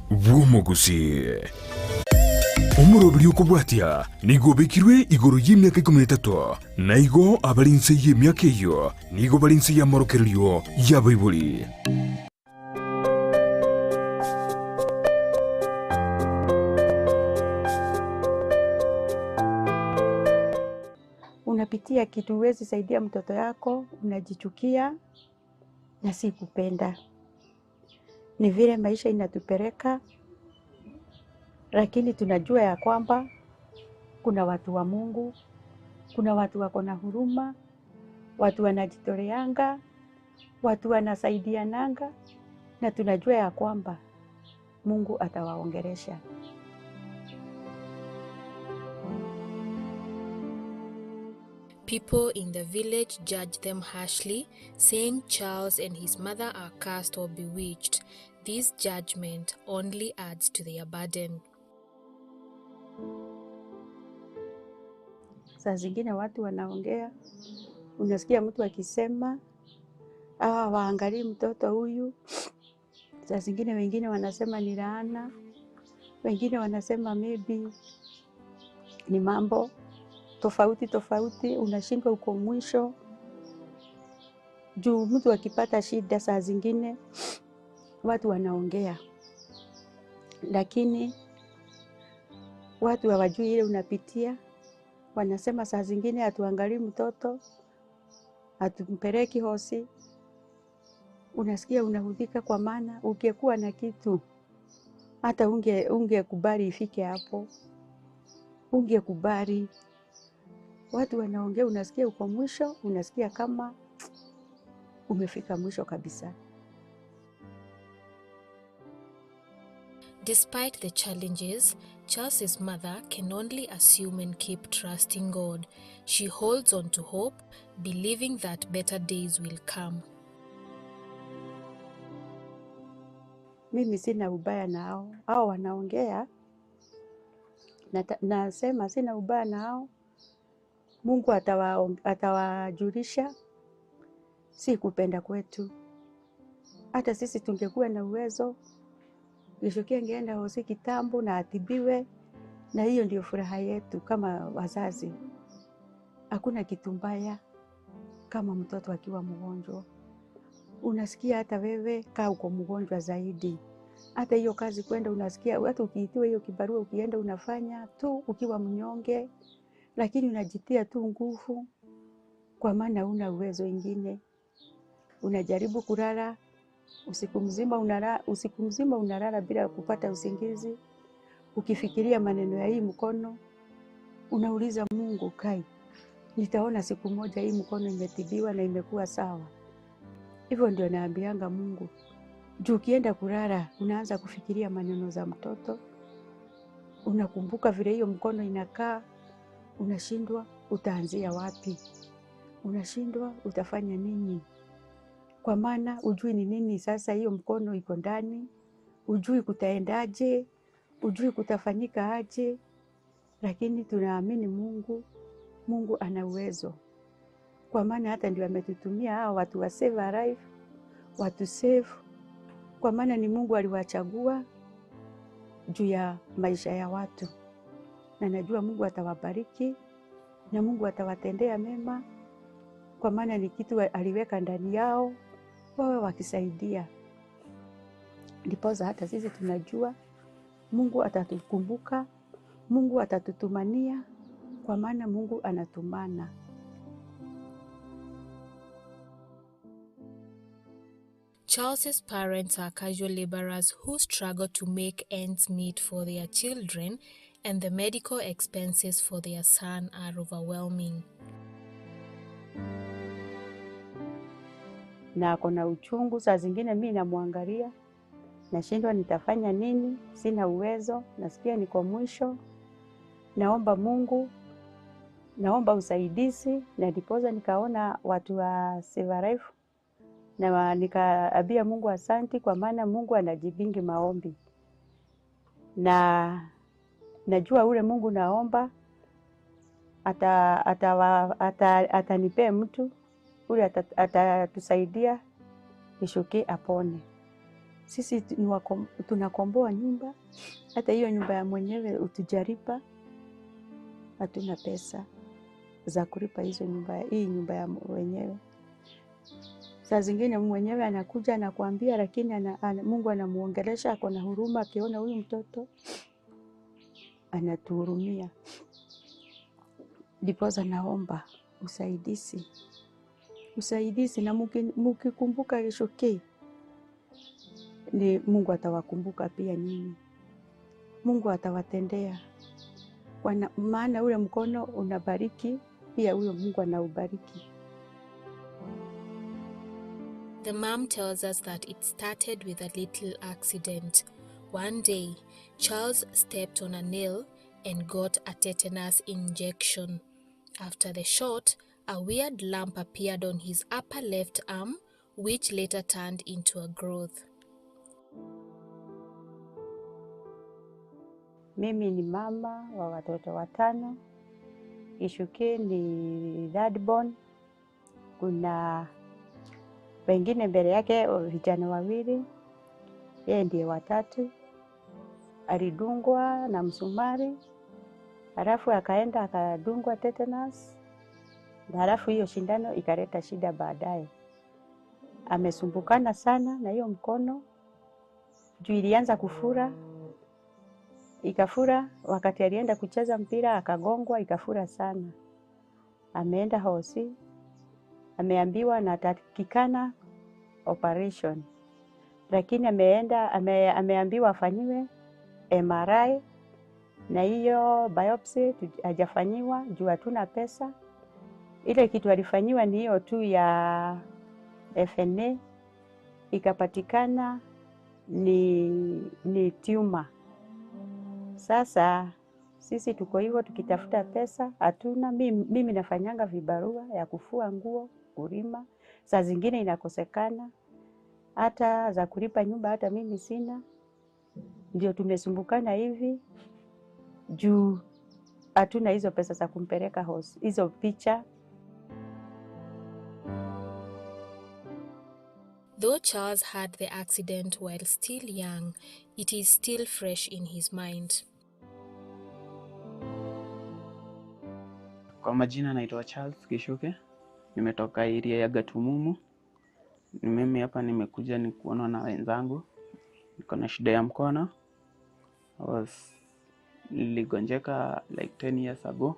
Bw'omogusi. Omorobiri okobwatia nigo obekirwe igoro y'emiaka 13 na igo abari nse y'emiaka eyo nigo bari nse y'amorokererio y'abaibori. Unapitia kitu huwezi saidia mtoto yako, unajichukia na si kupenda. Ni vile maisha inatupeleka, lakini tunajua ya kwamba kuna watu wa Mungu, kuna watu wako na huruma, watu wanajitoleanga, watu wanasaidiananga, na tunajua ya kwamba Mungu atawaongelesha. People in the village judge them harshly, saying Charles and his mother are cursed or bewitched. This judgment only adds to their burden. Saa zingine watu wanaongea, unasikia mtu akisema hawa waangalii mtoto huyu. Saa zingine wengine wanasema ni laana, wengine wanasema maybe ni mambo tofauti tofauti, unashindwa uko mwisho. Juu mtu akipata shida saa zingine watu wanaongea, lakini watu hawajui ile unapitia. Wanasema saa zingine hatuangalii mtoto, hatumpeleki hosi. Unasikia unahudhika, kwa maana ungekuwa na kitu hata ungekubali ifike hapo, ungekubali. Watu wanaongea, unasikia uko mwisho, unasikia kama umefika mwisho kabisa. Despite the challenges, Charles's mother can only assume and keep trusting God. She holds on to hope, believing that better days will come. Mimi sina ubaya nao, hao wanaongea, nasema sina ubaya nao. Mungu atawajulisha, si kupenda kwetu. Hata sisi tungekuwa na uwezo, Gichuki angeenda hosi kitambo na atibiwe, na hiyo ndio furaha yetu kama wazazi. Hakuna kitu mbaya kama mtoto akiwa mgonjwa. Unasikia hata wewe kaa uko mgonjwa zaidi. Hata hiyo kazi kwenda, unasikia hata ukiitiwa hiyo kibarua ukienda unafanya tu ukiwa mnyonge, lakini unajitia tu nguvu kwa maana una uwezo ingine. Unajaribu kulala usiku mzima, unalala usiku mzima, unalala bila kupata usingizi, ukifikiria maneno ya hii mkono. Unauliza Mungu, kai nitaona siku moja hii mkono imetibiwa na imekuwa sawa? Hivyo ndio naambianga Mungu. Juu ukienda kulala unaanza kufikiria maneno za mtoto, unakumbuka vile hiyo mkono inakaa, unashindwa utaanzia wapi, unashindwa utafanya nini, kwa maana ujui ni nini sasa hiyo mkono iko ndani, ujui kutaendaje, ujui kutafanyika aje. Lakini tunaamini Mungu, Mungu ana uwezo, kwa maana hata ndio ametutumia hao watu wa Save a Life, watu save, kwa maana ni Mungu aliwachagua juu ya maisha ya watu, na najua Mungu atawabariki na Mungu atawatendea mema, kwa maana ni kitu aliweka ndani yao wawe wakisaidia. Ndiposa hata sisi tunajua Mungu atatukumbuka, Mungu atatutumania, kwa maana Mungu anatumana. Charles's parents are casual laborers who struggle to make ends meet for their children, and the medical expenses for their son are overwhelming. Na ako na uchungu. Saa zingine mi namwangalia, nashindwa nitafanya nini, sina uwezo, nasikia niko mwisho. Naomba Mungu, naomba usaidizi, na ndiposa nikaona watu wa Save a Life na nikaambia Mungu asanti, kwa maana Mungu anajibingi maombi, na najua ule Mungu naomba atanipea mtu ule atatusaidia Gichuki apone. Sisi tunakomboa nyumba, hata hiyo nyumba ya mwenyewe utujaripa, hatuna pesa za kulipa hizo nyumba, hii nyumba ya wenyewe. Saa zingine mwenyewe anakuja anakuambia, lakini Mungu anamuongelesha, ako na huruma, akiona huyu mtoto anatuhurumia. Ndiposa naomba usaidizi, usaidizi, na mukikumbuka Gichuki ni Mungu atawakumbuka pia nyinyi. Mungu atawatendea, kwa maana ule mkono unabariki pia huyo Mungu anaubariki. The mom tells us that it started with a little accident. One day, Charles stepped on a nail and got a tetanus injection. After the shot, a weird lump appeared on his upper left arm, which later turned into a growth. Mimi ni mama wa watoto 5. Gichuki ni third born. Kuna wengine mbele yake vijana 2, yeye ndiye 3. Alidungwa na msumari, halafu akaenda akadungwa tetanus, na halafu hiyo shindano ikaleta shida baadaye. Amesumbukana sana na hiyo mkono juu ilianza kufura, ikafura. Wakati alienda kucheza mpira akagongwa, ikafura sana. Ameenda hosi, ameambiwa natakikana operation, lakini ameenda ameambiwa afanyiwe MRI na hiyo biopsy hajafanyiwa juu hatuna pesa. Ile kitu alifanyiwa ni hiyo tu ya FNA, ikapatikana ni tumor. Sasa sisi tuko hivyo tukitafuta pesa hatuna. Mimi nafanyanga vibarua ya kufua nguo, kulima, saa zingine inakosekana, hata za kulipa nyumba hata mimi sina. Ndio tumesumbukana hivi juu hatuna hizo pesa za kumpeleka hosi, hizo picha. Though Charles had the accident while still young, it is still fresh in his mind. Kwa majina naitwa Charles Gichuki, nimetoka area ya Gatumumu. Ni mimi hapa nimekuja ni kuonwa na wenzangu. Niko na shida ya mkono. Niligonjeka like 10 years ago.